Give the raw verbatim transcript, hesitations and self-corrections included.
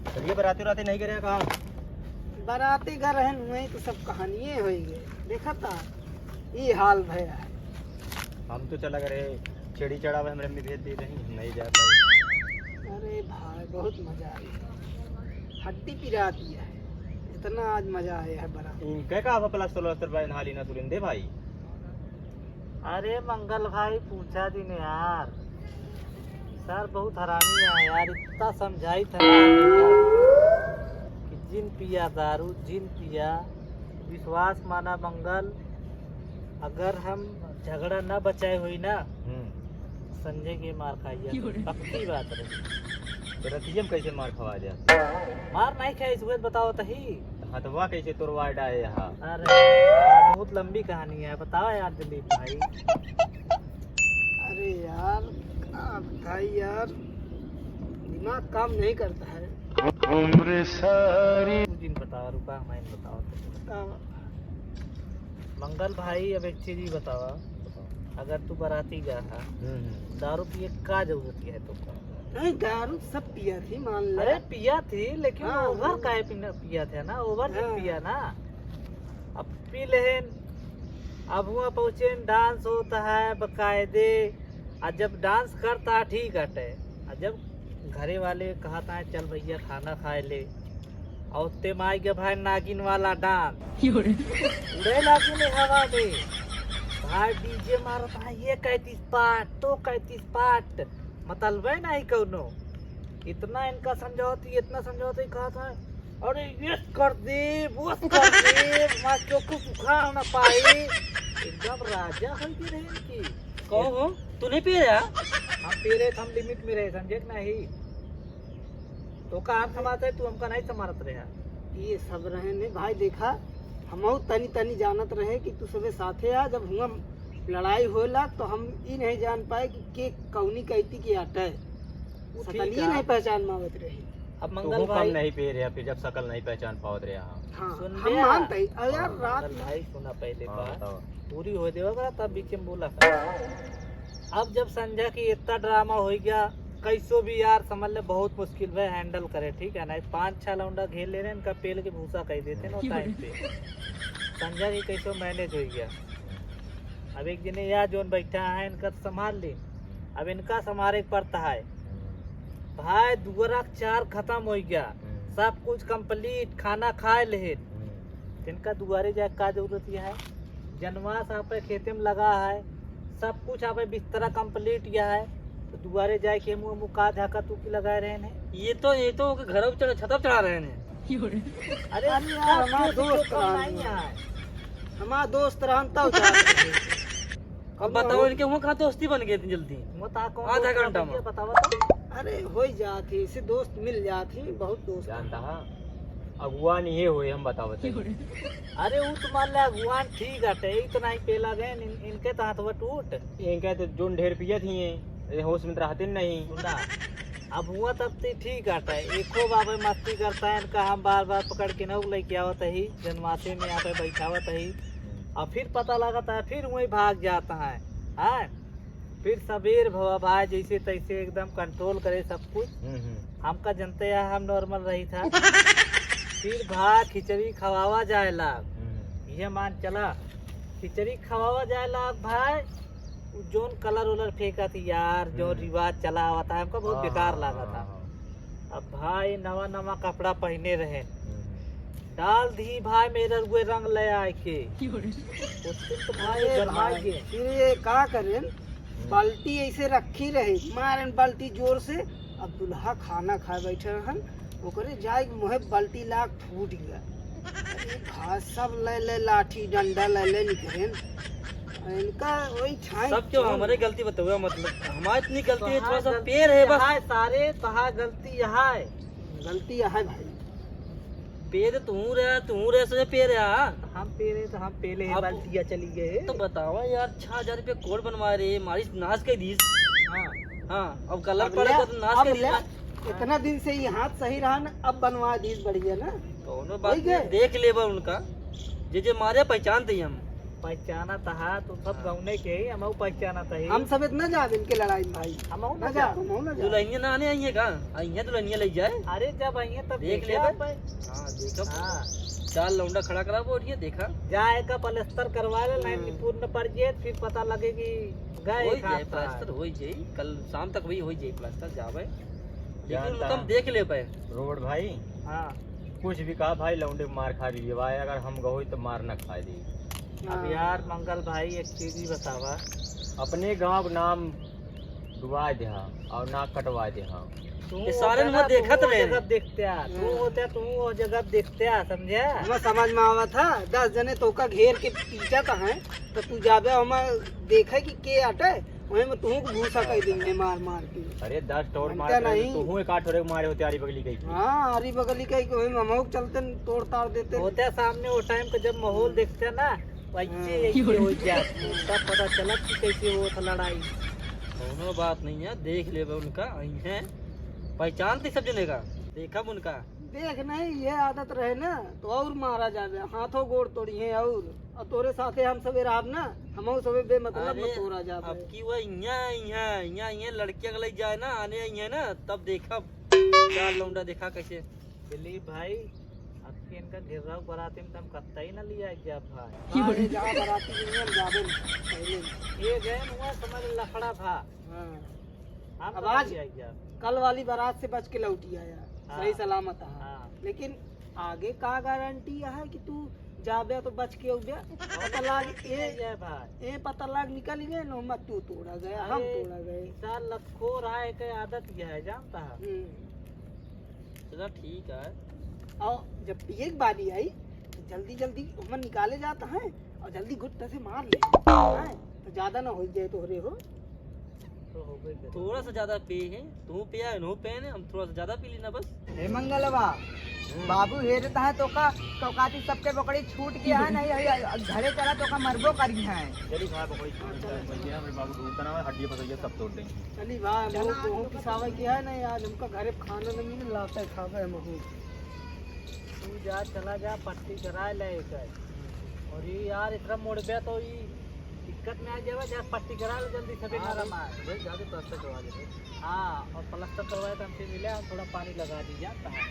चलिए, बराती उराती नहीं करे कहाँ? बराती घर है, वहीं तो सब कहानिये होई गए। देखा था, ई हाल भया है। हम तो चला गए छेड़ी चढ़ावे, हमरे अम्मी भेज दी रही, नहीं जा पाई। अरे भाई, बहुत मजा आई, हड्डी पिरा दिया है, इतना आज मजा आया है बराती। इनके का प्लास्टर व्लास्टर बना ली ना सुरिंदे भाई? अरे मंगल भाई, पूछा दिन यार, सर बहुत हरामी है यार, इतना समझाई था ना कि जिन पिया दारू, जिन पिया, विश्वास माना मंगल, अगर हम झगड़ा ना बचाए होई ना, हम्म। संजय के मार खाइया, क्यों रे? पक्की बात रही। तो रतिया में कैसे मार खवा दिया? मार नहीं खाई, सुबह बताओ तही। हथवा कैसे तोड़वा डाए यहाँ? अरे यार, बहुत लंबी कहानी है, बताओ यार दिलीप भाई। अरे यार, का बताई यार, दिमाग काम नहीं करता है। उम्र सारी। तू जिन बताओ, रुका, मैं बताओ तो। बताओ। मंगल भाई, अब एक चीज ही बतावा, अगर तू बराती गया है, हम्म, हम्म। दारू पिए का जरूरत है तो? नहीं, दारू सब पिया थी, मान ले। अरे पिया थी, लेकिन हाँ, ओवर हाँ। काहे पिन-, पिया थे ना, ओवर नहीं हाँ। पिया ना। अब पी लेहेन, अब हुआ पहुँचे, डांस होता है बकायदे, आ जब डांस करता है ठीक हटे, आ जब घरे वाले कहता है चल भैया खाना खाए ले, और उत्ते में आई गया भाई नागिन वाला डांस। उड़े लागिन हवा में, भाई डीजे मारता है, ये कैतीस पाट, तो कैतीस पाट, मतलबे नहीं कौनो। इतना इनका समझौती, इतना समझौती, कहता है अरे ये कर दे, वो कर दे, मार चोकू सुखा ना पाए। एकदम राजा होई के रहे इनकी। कहो हो, तू नहीं पी रहा? हम पी रहे थे, हम लिमिट में रहे, समझे कि नहीं? तो का हम समारत है, तू हमका नहीं समारत रहे। ये सब रहे नहीं भाई, देखा, हम तनी तनी जानत रहे कि तू सबे साथे आ, जब हुआ लड़ाई होला तो हम ई नहीं जान पाए कि के कौनी कैती की आटे। वो ठीक सकलिए है। नहीं पहचान मावत रही। अब तो मंगल वो कम भाई नहीं पी रहे, फिर जब सकल नहीं पहचान पावत रहे हम। हाँ, सुन हम बे। मानते हैं। अरे यार, हाँ, रात मंगल में भाई, सुना पहले हाँ, बात। बताओ। पूरी हो देवा करा, तब बीच में बोला कर। अब जब संजय की इतना ड्रामा हो गया, कैसो भी यार समझ ले, बहुत मुश्किल है हैंडल करे, ठीक है ना? पाँच छह लौंडा घेर ले रहे हैं, इनका पेल के भूसा कह देते ना टाइम पे। संजय की कैसो मैनेज हो गया। अब एक जने या जोन बैठा है, इनका तो संभाल ले। अब इनका संभाले के पड़ता है। भाई, दुआरा चार खत्म हो गया, हम्म। सब कुछ कंप्लीट, खाना खाए लेहे। हम्म। इनका दुआरे जाए का जरूरत यह है? जनवास आप खेते में लगा है, सब कुछ आप बिस्तरा कंप्लीट यह है, तो दुआरे जाए के मुँह मुँह का झाका तू की लगाए रहे हैं? ये तो, ये तो ओके घर पे चढ़ा, छत पे चढ़ा रहे हैं। अरे, अरे यार, हमारा दोस्त रहन। हमारा दोस्त रहन तब जात रहे। अब बताओ, इनके हुआ कहाँ दोस्ती बन गई इतनी जल्दी? वो ता कौन आधा दोस्त घंटा बन गया, में। बताओ तो। अरे, हो ही जात ही, इसे दोस्त मिल जात ही, बहुत दोस्त जानता है। हाँ, अगुवान ये हुए, हम बताओ तो। अरे, वो तो मान ले, अगुवान ठीक हटे, ये तो नहीं पेला गए, इन-, इनके तो हाथवा टूट। इनके तो जोन ढेर पियत ही हैं, ये होश में तो रहते नहीं। सुना, अब हुआ तब तो ठीक हटे, एको बाबे मस्ती करता है, इनका हम बार बार पकड़ के नौक लेके आवत ही, जनवासे में यहाँ पे बैठावत ही। हम्म। और फिर पता लगता है, फिर वहीं भाग जाता है, हाँ? फिर सबेर भवा भाई जैसे तैसे एकदम कंट्रोल करे सब कुछ। हम्म, हम्म। हमका जनते हैं, हम नॉर्मल रही था। फिर भाई खिचड़ी खवावा जाए लाग। हम्म। ये मान चला, खिचड़ी खवावा जाए लाग भाई, उ जोन कलर उलर फेंका थी यार, जो हम्म। रिवाज चला हुआ था, हमका बहुत हाँ, बेकार हाँ, लगा हाँ, था। हाँ। अब भाई नवा नवा कपड़ा पहने रहे, हम्म। डाल दी भाई मेरे रुए रंग ले आए के। उस दिन तो भाई अरे गरमाए भाई, गए। फिर ये का करें, हम्म। बाल्टी ऐसे रखी रही, मारन बाल्टी जोर से। अब दुल्हा खाना खाए बैठे रहन, ओकरे जाए के मुँहे बाल्टी लाग फूट गया। अरे भाई, सब ले ले लाठी डंडा ले ले निकरेन। इनका वही ठाई सब क्यों ठाई। हमारे गलती बताओ, मतलब हमारी इतनी गलती है, तोहार थोड़ा सा गलती पेड़ है बस। यहाँ है सारे, तोहार गलती यहाँ है। गलती यहाँ है भाई। पेड़ तू रहा, तू रहा, सजे पेड़ रहा। हम पेड़ है तो हम पेले ही अब बाल्टिया चली गए। तो बतावा यार, छह हजार रुपये कोड बनवा रहे, मारी नाश कर दीस। हाँ। हाँ, अब कलर अब पड़ा ले, तो नाश अब कर ले। दीस। इतना दिन से ये हाथ सही रहा ना, अब बनवा दीस बढ़िया ना। कौनो बात वही नहीं, के? देख लेबा उनका, जे जे मारे पहचान दे हम। पहचानत हा, तू सब हाँ। गौने के ही, हमहू पहचानत ही। हम सब इतना जाब इनके लड़ाई में भाई। हमहू ना ना जाब। जाब, हमहू ना जाब। दुल्हनिया ना आने आई है का? आई है दुल्हनिया ले जाए। अरे जब आई है तब देख देख लेबे। लेबे। हाँ, देखब। हाँ। चार लौंडा खड़ा करा वो उठिए, देखा। जाए का पलस्तर करवा ले, नहीं हाँ। पूर्ण पर जे, फिर पता लगे कि गए होई जाए, कहाँ पर। पलस्तर होई जाई। कल शाम तक भी होई जाई पलस्तर, जाबे। लेकिन जानता उनका हम देख लेबे। रोबोट भाई। हाँ। कुछ भी कहा भाई, लौंडे के मार खा लिए भाई, अगर हम गहोई तो मार न खाए दी। अब हाँ। यार मंगल भाई, एक चीज ही बतावा। अपने गांव के नाम डुबा देहा और नाक कटवा देहा। तू ये सारे होता में ना, देखत तू रहे। जगत देखते आ, तू हाँ। होता, तू वो जगत देखते आ, समझे? हमें समझ में आवा था, दस जने तोका घेर के पीछा तो हैं, तो तू जाबे, हमें देखे कि के अटे, वहीं में तुहूँ को भूसा कह देंगे मार मार के। अरे दस ठोर मार मानते के नहीं। तुहूँ एक आठ ठोरे मारे होते आरी बगली कहीं। हाँ, आरी बगली कहीं के वहीं में हमहू के चलते तोड़ ताड़ देते। होते सामने वो टाइम पे जब माहौल देखते ना, वैसे हाँ। यही हो जात। तब पता चलत कि कैसे होत लड़ाई। कौनो बात नहीं है, देख लेबे उनका, आई हैं। पहचानते सब जने का, देखब उनका। देख नहीं, ये आदत रहे ना, तो और मारा जाबे, हाथों गोड़ तोड़ी है और, और तोरे साथे हम सबे रहब ना, हमहू सबे बेमतलब अरे, में तोड़ा जाबे। अब की वो इहाँ, इहाँ, इहाँ, इहाँ लड़किया के लई जाए ना, आने आई है ना, तब देखब। चार लौंडा देखा कैसे। दिलीप भाई, अब की इनका घेराव बराती में तो हम कत्ता ही ना लिया जाब भाई। हाँ, ये जहाँ बराती में हम जाबे पहले। ये गए हुआ समझ लफड़ा था। हाँ। हम अब तो आज नहीं आई यार। कल वाली बारात से बच के लौटी आया, हाँ। सही सलामत आया। हाँ। लेकिन आगे का गारंटी है कि तू जाबे तो बच के उबे? पता लाग ए, ए भाई। ए पता लाग निकल गए न, मत तू तोड़ा गया, हम अरे, तोड़ा गए। सार लतखोर है, एक आदत यह है, जानता है? हम्म। चला ठीक है। और जब पिए के बारी आई, तो जल्दी जल्दी ओमन निकाले जाता है और जल्दी गुट्टा से मार ले। हैं? तो ज्यादा ना हो जाए तोहरे हो। तो हो गई। थोड़ा सा ज्यादा पिए हैं, तू पिया है, नो पिए हैं, हम थोड़ा सा ज्यादा पी लेना बस। हे मंगलवा, हम्म। बाबू हेरता है तोका, तोकाती सबके बकरी छूट गया है, नहीं, नहीं, घरे चला तोका मरबो करी है। चली भाई, बकरी छूट गया है, मेरे बाबू ढूंढता ना, हड्डी पसलिया सब तोड़ देंगे। चली भाई, हम लोग को पिसावे किया है ना यार, हमका घरे खाना नहीं मिले, लाते खावे हम लोग। तू जा, चला जा, पट्टी करा ले एकर। और ये यार, इतना मोड़ पे तो ये दिक्कत में आ जावे, जा पट्टी करा ले जल्दी से, हाँ, बिना भाई, रमाए। भाई, जाके प्लास्टर करवा दे भाई। हाँ, और प्लास्टर करवाए तो हमसे मिले, हम थोड़ा पानी लगा दी जा, कहाँ?